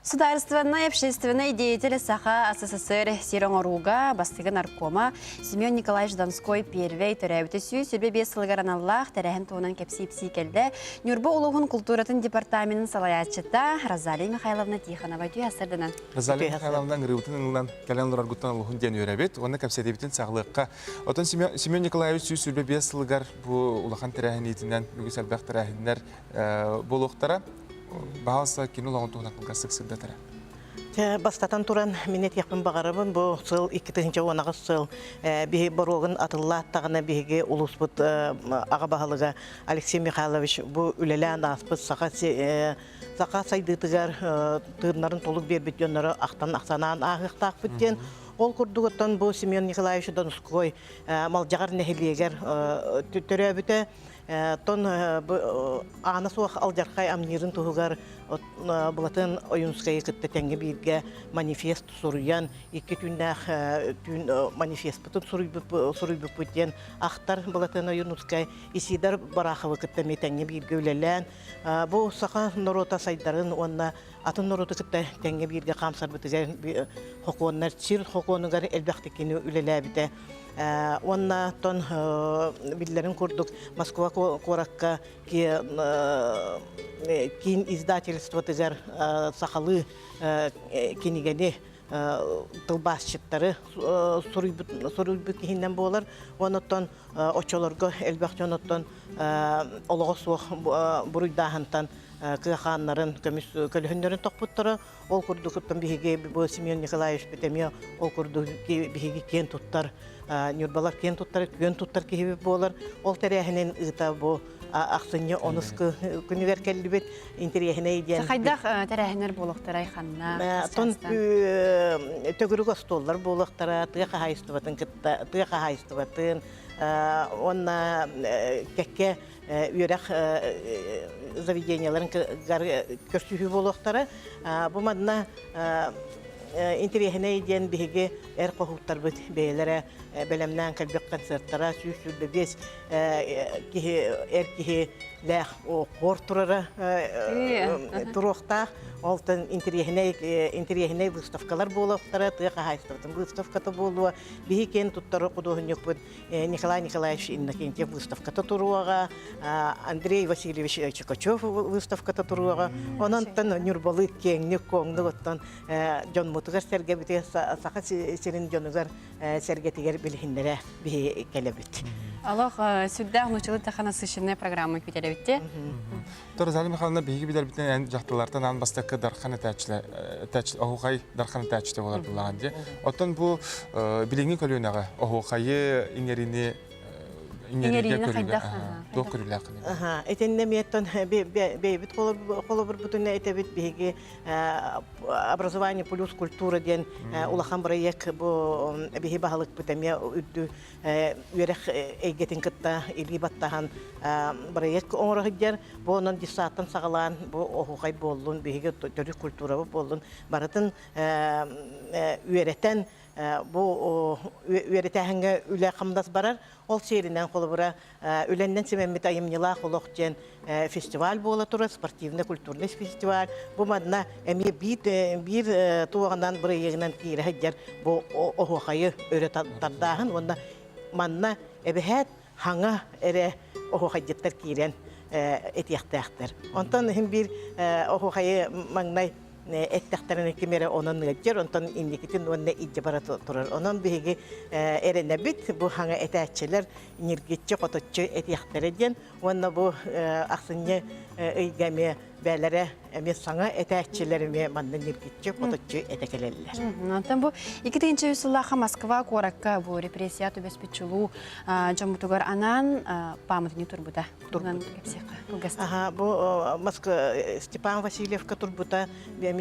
Судаарыстыбаннай общественнай деятель Саха СССР сир оҥорууга бастакы наркома Семен Николаевич Донской первэй төрөөбүтэ 125 сылыгар аналлаах тэрээһин туһунан кэпсии-ипсии кэллэ. Ньурба улууһун култууратын департаменын салайааччыта Розалия Михайловна Тихонова үтүө сарданан. Розалия Михайловна ыҥырыыбытын ылынан кэлэн олороргуттан олуһун диэн үөрэбит уонна кэпсэтиибитин саҕалыахха. Оттон Семен Николаевич 125 сылыгар бу улахан тэрээһиниитинэн үгүс элбэх тэрээһиннэр буолуохтара. Баһаалыста кини олоҕун туһунан кылгастык сырдатара. Бастатан туран, мин этиэхпин баҕарабын, бу сыл 2018 сыл биһи боруогун атыллааттаҕына биһиги улууспут аҕа баһылыга Алексей Михайлович бу үлэлээн ааспыт саха саха сайдыытыгар тыыннарын толук биэрбит дьоннору ахтан ахсанаан ааһыахтаахпыт диэн ол курдук оттон бу Семен Николаевич Донской Малдьаҕар нэһилиэгэр төрөөбүтэ. Тон аана суох алдьархай амньыырын туһугар Былатын Ойуунскайы кытта тэҥҥэ бииргэ манифест суруйан, икки түүннээх түүн манифеспытын суруйбуппут диэн ахтар Былатын Ойуунускай Исидор Бараховы кытта эмиэ тэҥҥэ бииргэ үлэлээн, бу саха норуота сайдарын уонна атын норуоту кытта тэҥҥэ бииргэ хаамсарбытыгар хокуоннар сир хокуонугар элбэхтик кини үлэлээбитэ. Уонна оттон биллэрин курдук Москва куоракка киин издательствотыгар сахалыы кинигэни тылбаасчыттары суруйбут киһинэн буолар. Онон оччолорго элбэх дьон оттон олоҕо суох буруйдааһынтан кыахааннарын, көмүс көлөһүннэрин тохпуттара. Ол курдук оттон биһиги бу Семен Николаевичпыт эмиэ ол курдук биһиги киэн туттар, Ньурбалар киэн туттар, күөн туттар киһибит буолар. Ол тэрээһинин ыыта бу ахсынньы онус күнүгэр кэллибит. Интэриэһинэй диэн. Хайдах тэрээһиннэр буолуохтарай ханна? Тон төгүрүк остуоллар буолуохтара, тыа хаһаайыстыбатын кытта, тыа хаһаайыстыбатын уонна кэккэ үөрэх заведенияларын көрсүһүү буолуохтара. Бу манна интэриэһинэй диэн биһиги эр хоһууттарбыт бэйэлэрэ бэлэмнээн кэлбит концерттара 125 киһи эр киһилээх хор турара туруохтаах. Олтон интэриэһинэй интэриэһинэй выставкалар буолуохтара, тыа хаһаайыстыбатын выставката буолуо. Биһи киэн туттар худуоһунньукпут Николай Николаевич Иннокентьев выставката туруоҕа, Андрей Васильевич Чикачев выставката туруоҕа. Онон Ньурбалыы киэҥник, куоҥнук оттон дьонмутугар сэргэбитигэр Саха сирин дьонугар сэргэтигэр билиһиннэрэ биһи кэлэбит. Олох сүрдээх нучалы таха насыщенная программа күтэрэбит Розалия Михайловна биһиги билэрбитинэн эн дьахталлартан аан бастакы дархан этээччилэр оһуохай дархан этээччитэ буолар былаан дии. Оттон бу билиҥҥи көлүөнэҕэ оһуохайы иҥэрини иҥэриигэ көрүүгэ туох көрүүлээххиний? Итиннэ эмиэттэн бэйэбит холобурбутун этэбит биһиги образование плюс культура диэн улахан бырайыак бу биһи баһылыкпыт эмиэ үрдү үөрэх эйгэтин кытта илии баттаһан бырайыак оҥоро сылдьар. Бу онон детсадтан саҕалаан бу оһуохай буоллун, биһиги төрүт культурабыт буоллун барытын үөрэтэн бу үөрэтээһиҥҥэ үлэ-хамнас барар. Ол сиэринэн холобура үлэннэн симэммит айымньылаах олох диэн фестиваль буола турар, спортивно-культурный фестиваль. Бу манна эмиэ биир биир туоҕунан бырайыагынан киирэ сылдьар бу оһуохайы өрө тардааһын уонна манна эбэһээт хаҥа эрэ оһуохайдьыттар киирэн этиэхтээхтэр. Онтон иһин биир оһуохайы маҥнай эттэхтэринэ ким эрэ онон ыалдьар, онтон инникитин уонна илдьэ бара турар. Онон биһиги эрэнэбит, бу хаҥа этээччилэр ньиргиччи хоточчу этиэхтэрэ диэн уонна бу ахсынньы ыйга эмиэ бээлэрэ эмиэ саҥа этээччилэр эмиэ манна ньиргиччи хоточчу этэ кэлэллэр. Онтон бу 2003 сыллаахха Москва куоракка бу репрессия түбэспит чулуу дьоммутугар анаан пааматынньык турбута. Кылгастык. Аха, бу Москва Степан Васильевка турбута эмиэ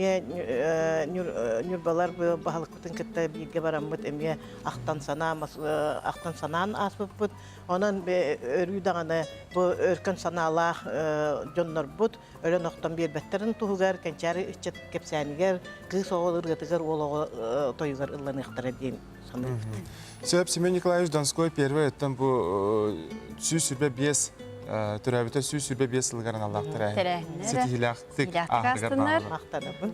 Ньурбалар баһылыкпытын кытта бииргэ бараммыт эмиэ ахтан санаан ахтан санаан ааспыппыт. Онон өрүү даҕаны бу өркөн санаалаах дьоннорбут өлөн охтон биэрбэттэрин туһугар кэнчээри ыччат кэпсээнигэр кыыс оҕо ырыатыгар уол оҕо тойугар ылланыахтара диэн саныыбыт. Сөп, Семен Николаевич Донской первый өттөн бу 125 төрөөбүтэ 125 сылыгар аналлаах тэрээһин ситиһиилээхтик аахтыгар баҕарабын. Махтанабын.